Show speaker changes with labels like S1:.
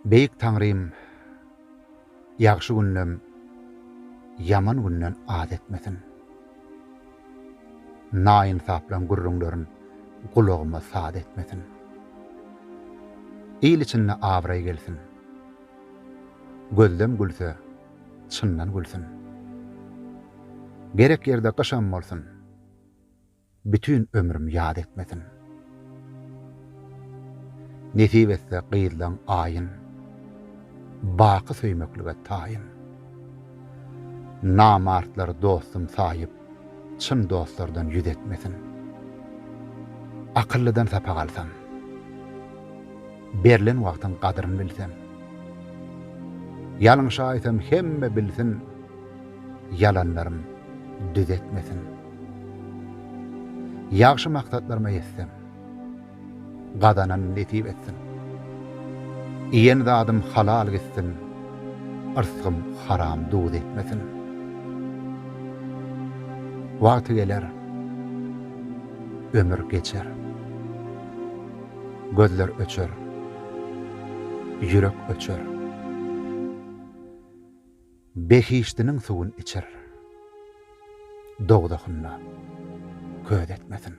S1: Beýik Taňrym ýagşy gündem, ýaman günden az etmesin. Naýynsaplaň gürrüňlerin gulagyma saz etmesin. Il içinde abraý gelsin. Gözlem gülse, çyndan gülsün. Gerek ýerde gyşam bolsun. Bütin ömrüm ýat etmesin. Nesip etse gyzlaň aýyn. Baky söýmeklige taýyn. Namartlary dostum saýyp, çyn dostlardan ýüz etmesin. Akyllydan sapak alsam. Berlen wagtyň gadryn bilsem. Ýalňyşaýsam hemme bilsin. Ýalanlarym düzetmesin. Ýagşy maksatlaryma ýetsem. Gazanan nesip etsin. Iýen zadym halal gitsin, Yrsgym haram duz etmesin. Wagty geler, ömür geçer. Gözler öçer, ýürek öçer. Behişdiniň suwun içir, dowzahynda köz etmesin.